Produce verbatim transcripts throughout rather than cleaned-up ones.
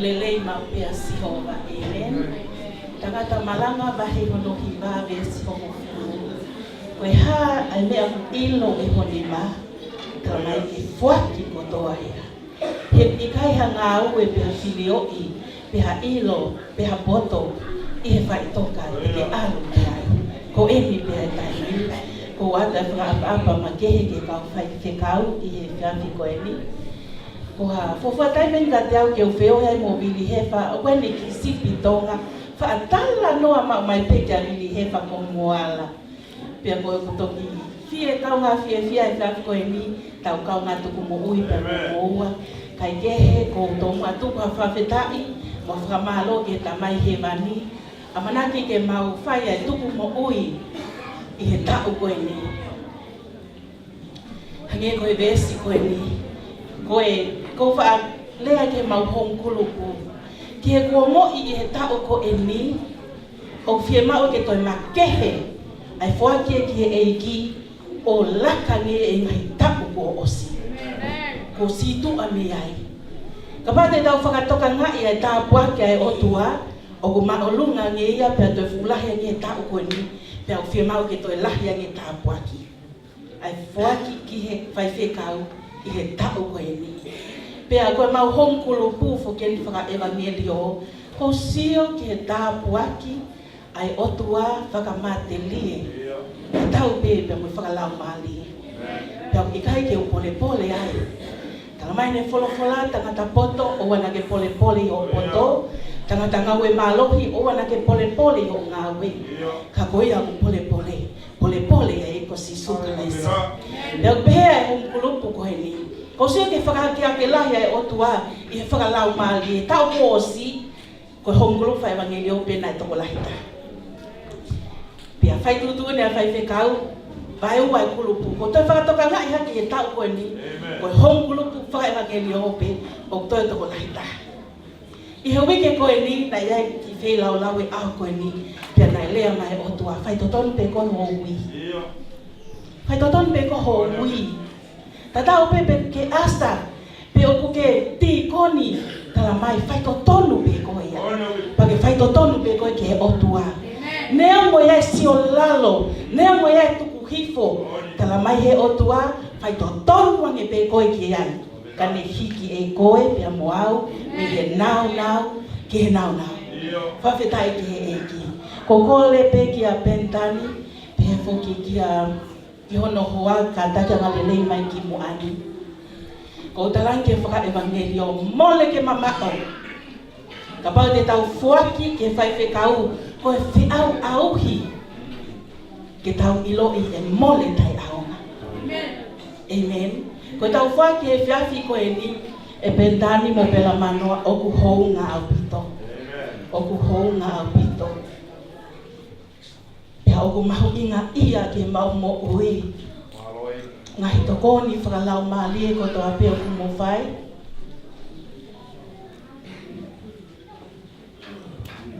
Lelei maʻu pē ʻa Sihova. ʻĒmeni. Tangata Malanga vahe hono hiva veesi hongofulu. Ko e hā ʻa e meʻa ʻoku ʻilo ʻe ho nima, talamai ke foaki kotoa ia. He ʻikai ha ngāue pe ha filioʻi, pe ha ʻilo, pe ha poto, ʻi he faʻitoka te ke ʻalu ki ai. Ko eni pē ʻa e taimi. Ko ʻata fakaʻapaʻapa makehe ki he kau faifekau ʻi he efiafi ko eni. Ko ha fuofua taimi eni kiate au ke u feohi ai mo Vili Hefa, ʻoku ʻi ai ʻene kiʻi sipi Tonga, faʻa talanoa maʻu mai pē kia Vili Hefa ko Moala. Pea ko ʻeku toki fie kaungā fiefia he efiafi ko eni, tau kaungā tuku moʻui pea mo moua. Kae kehe, ʻoku ou tomuʻa tuku ha fakafetaʻi mo fakamālō ki he Tamai Hēvani, ʻamanaki ke mau fai ʻa e tuku moʻui ʻi he taʻu ko eni. Hangē ko e veesi ko eni. Ko e, ʻoku ou faʻa lea ki heʻemau home group. Ki he kuo ongoʻi ʻi he taʻu ko eni, ʻoku fiemaʻu ke toe makehe ʻa e foaki ki he ʻEiki ʻo laka ange ʻi he ngaahi taʻu kuo ʻosi. Kuo sītuʻa mei ai. Kapau te tau fakatokangaʻi ʻa e tāpuaki ʻa e ʻOtua, ʻoku māʻolunga ange ia pea toe fuʻu lahi ange he taʻu ko eni, pea ʻoku fiemaʻu ke toe lahi ange tāpuaki ʻa e foaki ki he faifekau ʻi he taʻu ko eni. Pea ko ʻemau home group foki eni fakaʻevangeliō, ʻoku ou sio ki he tāpuaki ʻa e ʻOtua fakamatelie, ʻa e tau pē pea mo e fakalaumālie. Pea ʻoku ʻikai ke u polepole ai. Talamai ʻe he folofola, tangata poto, ʻoua naʻa ke polepole ʻi hoʻo poto. Tangata ngāue mālohi, ʻoua naʻa ke polepole ʻi hoʻo ngāue. Ka ko ia ʻoku polepole, polepole ʻa e ʻEiki ko Sīsū Kalaisi. Pea ʻoku pehē ʻa e home group ko eni. ʻOku ou sio ki he fakaakeake lahi ʻa e ʻOtua ʻi he fakalaumālie, taʻu kuo ʻosi, ko e home group fakaʻevangeliō pē naʻe tokolahi taha. Pea fai tuʻutuʻuni ʻa e faifekau, vaeua e group. ʻOku toe fakatokangaʻi hake he taʻu ko eni, ko e home group fakaʻevangeliō pē ʻoku toe tokolahi taha. ʻI he uike ko eni, naʻe ʻi ai e kiʻi feilaulau he ʻaho ko eni, pea naʻe lea mai e ʻOtua, faitotonu pē koe hoʻo ui. Faitotonu pē koe hoʻo ui. Tatau pē pe ke ʻasa, pe ʻoku ke tīkoni, talamai faitotonu pē koe ia. Pea ke faitotonu pē koe ki he ʻOtua. Neongo ʻa e siolalo, neongo ʻa e tukuhifo, talamai he ʻOtua, faitotonu ange pē koe ki ai. Ka ne hiki ʻe koe pea mo au mei he nāunau ki he nāunau. Fakafetaʻi ki he ʻEiki. ʻOku ou kole pē kia Penitani, pehē foki kia, ki hono hoa, kātaki angalelei mai ki muʻa ni. ʻOku ou talaange ki he fakaʻevangeliō, mole ke mamaʻo. Kapau te tau foaki ki he faifekau, ko e feʻauʻauhi ke tau ʻiloʻi ʻe mole taʻeʻaonga. ʻĒmeni. Ko ʻetau foaki he efiafi ko eni, ʻe Penitani mo Pelamanoa, ʻoku hounga ʻaupito. ʻOku hounga ʻaupito. Pea ʻoku mahuʻinga ia ke mau moʻui. Ngaahi tokoni fakalaumālie kotoa pē ʻoku mou fai.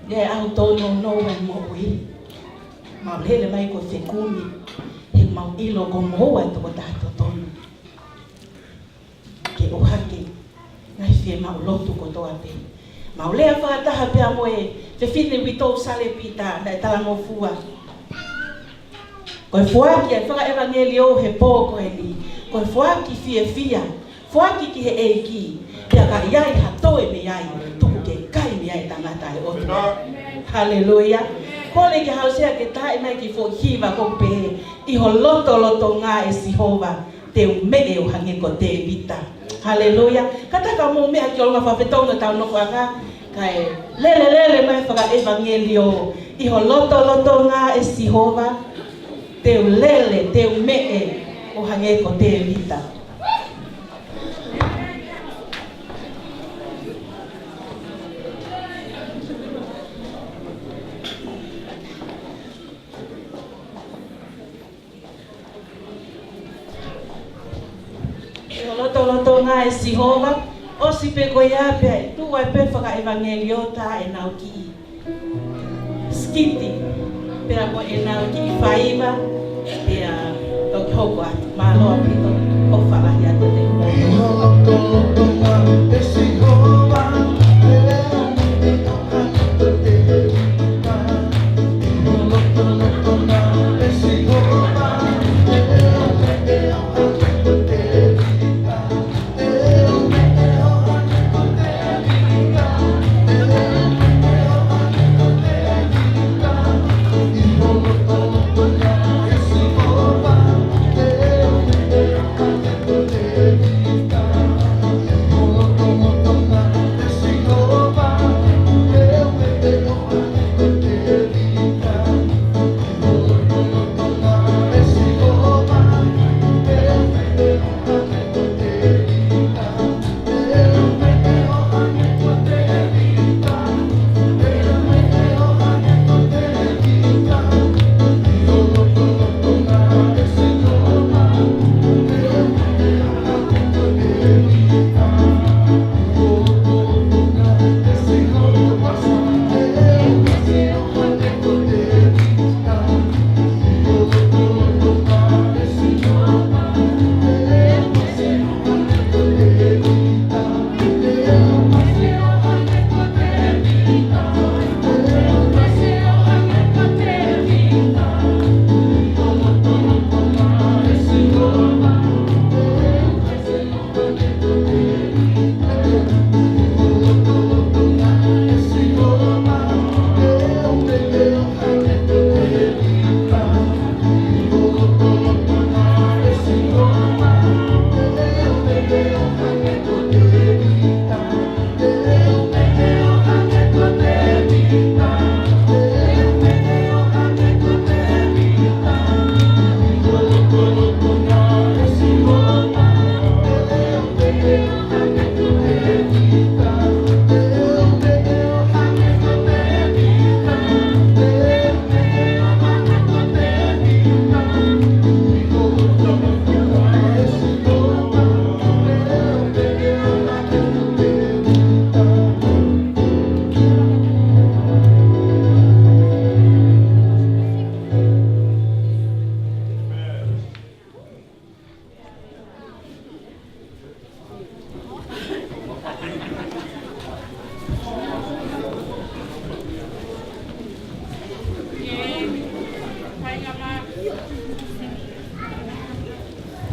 ʻI he ʻaho tōnounou ʻa e moʻui, mau lele mai ko e fekumi, he mau ʻilo ko moua e tokotaha totonu ke ʻohake ngaahi fiemaʻu lotu kotoa pē. Mau lea fakataha pea mo e fefine uitou Salepita naʻe talangofua. Ko e foaki ʻa e fakaʻevangeliō he pō ko eni, ko e foaki fiefia, foaki ki he ʻEiki, pea ka ʻi ai ha toe mei ai, tuku ke kai mei ai e tangata ʻa e ʻOtua. Haleluia. Kole ki he haʻu sea ke taaʻi mai e kiʻi foʻi hiva ʻoku pehē, ʻi ho lotolotonga ʻe Sihova, te u meʻe ʻo hangē ko Tēvita. Haleluia. Kātaki ka mou meʻa ki ʻolunga fakafetongi hotau nofoʻanga, kae lele lele mai e fakaʻevangeliō, ʻi ho lotolotonga ʻe Sihova, te u lele, te u meʻe ʻo hangē ko Tēvita. ʻI ho lotolotonga ʻe Sihova, ʻosi pē ko ia pea ʻe tuʻu ai pē fakaʻevangeliō tā ʻenau kiʻi sikiti, pea mo ʻenau kiʻi faiva, pea toki hoko atu. Mālō ʻaupito, ʻofa lahi atu te. ʻI ho lotolotonga ʻe Sihova,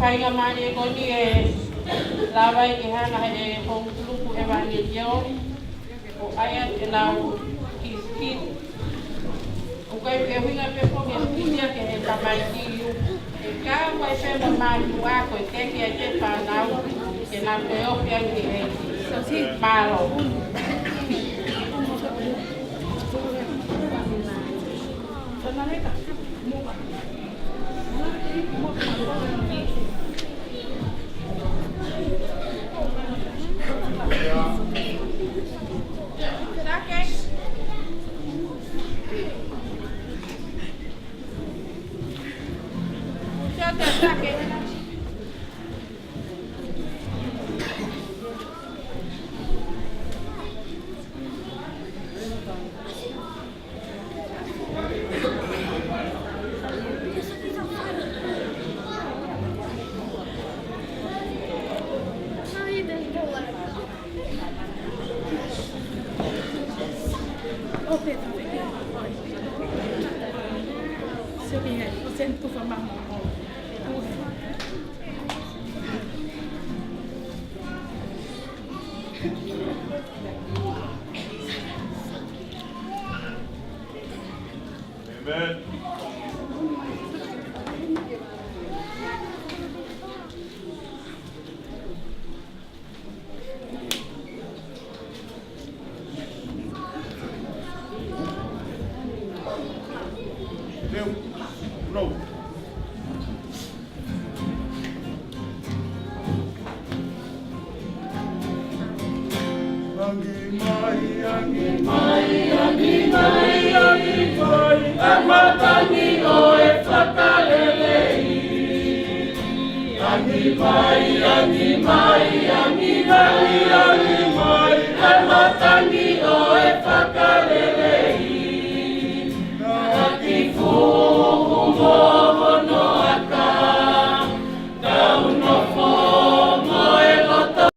Kāinga mālie, ko eni ʻe lava ai ke hanga ʻe he home group ʻevangeliō ʻo ʻai atu ʻenau kitekite. ʻOku ʻikai ke ʻuhinga pē foki e kitekite ki he tamaiki, ʻe kau ai pē mo e mātuʻa, ko e teki ai pē fānau ke nau toe ofi ange ki he ʻEiki. Mālō. Amen. Leo, no. Angi mai, angi mai, angi mai, angi mai, ʻa e matangi ʻo e fakalelei. Angi mai, angi mai, angi mai, angi